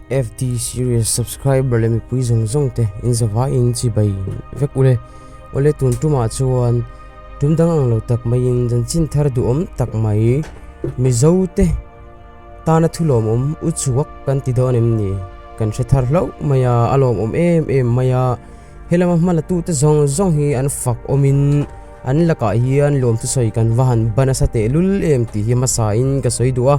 FD series subscriber leh mipui zawng zawng te in zavaiin chibai vek ule. Awle tun tumah chuan tum dang ang lo tak maiin chanchin thar duhawm tak mai Mizo te tana thu lawmawm u chhuak kan ti dawn em ni? Kan hre thar hlauh mai a, a lawmawm em em mai a. Helama hma la tute zawng zawng hi an fak awmin an lakah hian lawmthusawi kan va han ban nasa tehlul em tih hi hmasain ka sawi duh a.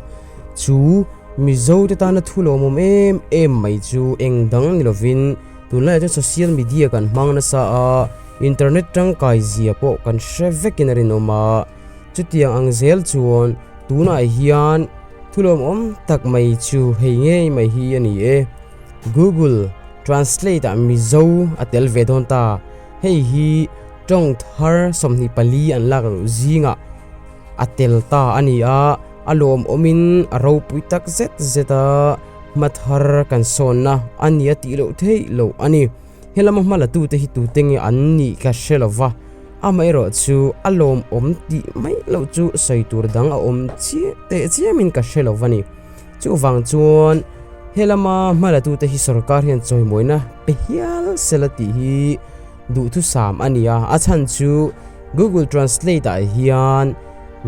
Chu Mizo te tana thu lawmawm em em mai chu eng dang ni lovin tunlaiah chuan social media kan hmang nasa a, internet tangkai zia pawh kan hre vekin a rinawm a. Chutiang ang zel chuan tunah hian thu lawmawm tak mai chu hei ngei mai hi a ni e. Google Translate ah Mizo a tel ve dawn ta. Hei hi tawng thar 24 an lak loh zingah a tel ta a ni a, a lawmawmin a ropui tak zet zet a, hma thar kan sawnna a ni a tih loh theih loh a ni. Helama hma latute hi tute nge an nih ka hre lo va, amaherawh chu a lawmawm tih mai loh chu sawi tur dang a awm chiah teh chiamin ka hre lo va ni. Chuvang chuan helama hma latute hi sorkar hian chawimawina pe hial sela tih hi duhthusam a ni a, a chhan chu Google Translate ah hian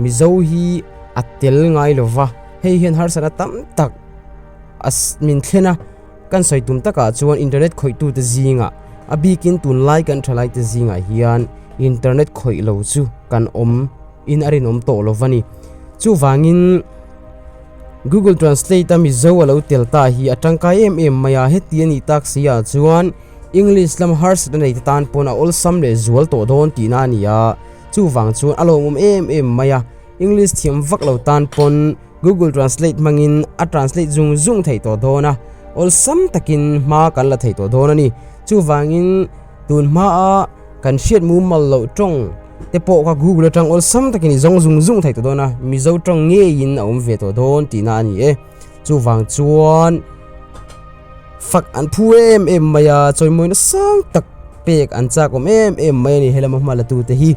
Mizo hi a tel ngai lo va, hei hian harsatna tam tak a min thlen a. Kan sawi tum takah chuan internet khawihtute zingah, a bikin tunlai kan thalaite zingah hian internet khawih lo chu kan awm in a rinawm tawh lo va ni. Chuvangin Google Translate a Mizo a lo tel ta hi a tangkai em em mai a, heti a nih tak si ah chuan English lam harsatna neite tan pawn a awlsam leh zual tawh dawn tihna a ni a, chuvang chuan a lawmawm em em mai a, English thiam vak lo tan pawn Google Translate hmangin a translate zung zung theih tawh dawn a, awlsam takin hma kan la thei tawh dawn a ni. Chuvangin tun hmaa kan hriat mumal loh tawng te pawh kha Google atang awlsam takin i zawng zung zung thei tawh dawn a, Mizo tawng ngeiin a awm ve tawh dawn tihna a ni e. Chuvang chuan fak an phu em em mai a, chawimawina sang tak pek an chak awm em em mai a ni helama hma la tute hi.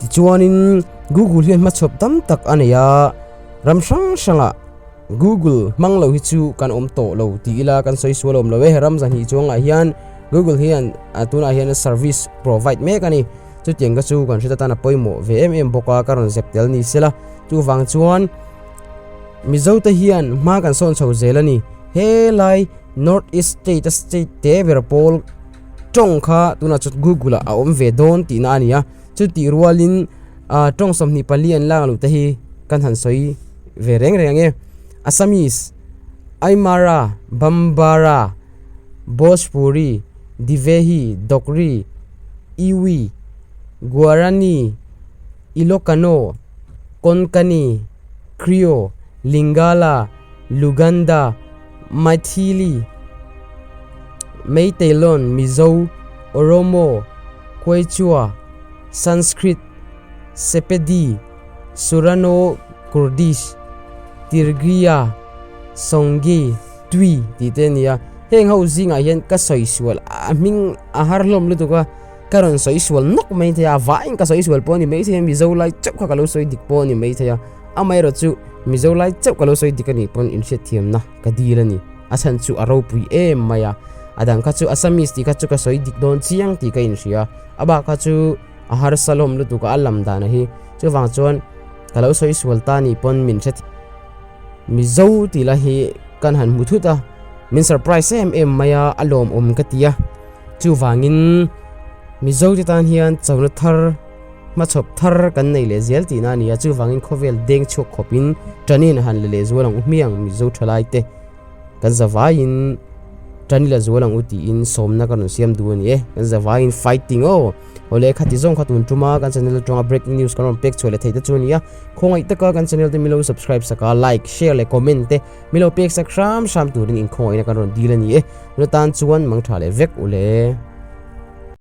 Tichuanin Google hian hmachhawp tam tak a nei a, ram hrang hrangah Google hmang lo hi chu kan awm tawh lo tih ila kan sawi sual awm lo e. Ram zahnih chuangah hian Google hian tunah hian service provide mek a ni. Chutiang ka chu kan hriat atan a pawimawh ve em em bawk a, ka rawn zep tel ni sela. Chuvang chuan Mizo te hian hma kan sawn chho zel a ni. Helai North East State a state te ber pawl tawng kha tunah chuan Google ah a awm ve dawn tihna a ni a, chutih rualin ah tawng 24 an lak luh te hi kan han sawi ve reng reng ang e. Assamese, Aymara, Bambara, Bhojpuri, Dhivehi, Dogri, Iwi, Guarani, Ilocano, Konkani, Krio, Lingala, Luganda, Maithili, Meiteilon, Mizo, Oromo, Quechua, Sanskrit, Sepedi, Surano Kurdish, Tirgriya, Songgi, Twi tih te a ni a. Heng ho zingah hian ka sawi sual a hming a har hlawm lutuk a, ka rawn sawi sual nawk mai thei a, vaiin ka sawi sual pawh a ni maithei a, Mizo lai chauh kha ka lo sawi dik pawh a ni maithei a. Amaherawh chu Mizo lai chauh ka lo sawi dik a nih pawn inhriatthiamna ka dil a ni. A chhan chu a ropui em mai a. A dang kha chu Assamese tih kha chu ka sawi dik dawn chiang tih ka inhria. A bak kha chu a harsa hlawm lutuk a, a lam dan a hi. Chuvang chuan ka lo sawi sual ta nih pawn min hre Mizo tih lah hi kan han hmu thut a, min surprise em em mai a, a lawmawm ka ti a. Chuvangin Mizo te tan hian chona thar Hmachhawp thar kan nei leh zel tihna a ni a, chuvangin khawvel deng chhuak khawpin ṭanin han la leh zual ang u hmiang Mizo ṭhalaite kan zavaiin ṭan ila zual ang u tiin sawmna ka rawn siam duh a ni e, kan zavaiin fighting aw! Awle khati zawng kha tun ṭuma kan channel aṭanga breaking news kan rawn pek chhuah leh theih te chu a ni a, khawngaih taka kan channel te milo subscribe sak a, like, share leh comment te milo pek sak hram hram turin inkhawngaihna kan rawn dil a ni e, tuna tan chuan mangṭha leh vek ule.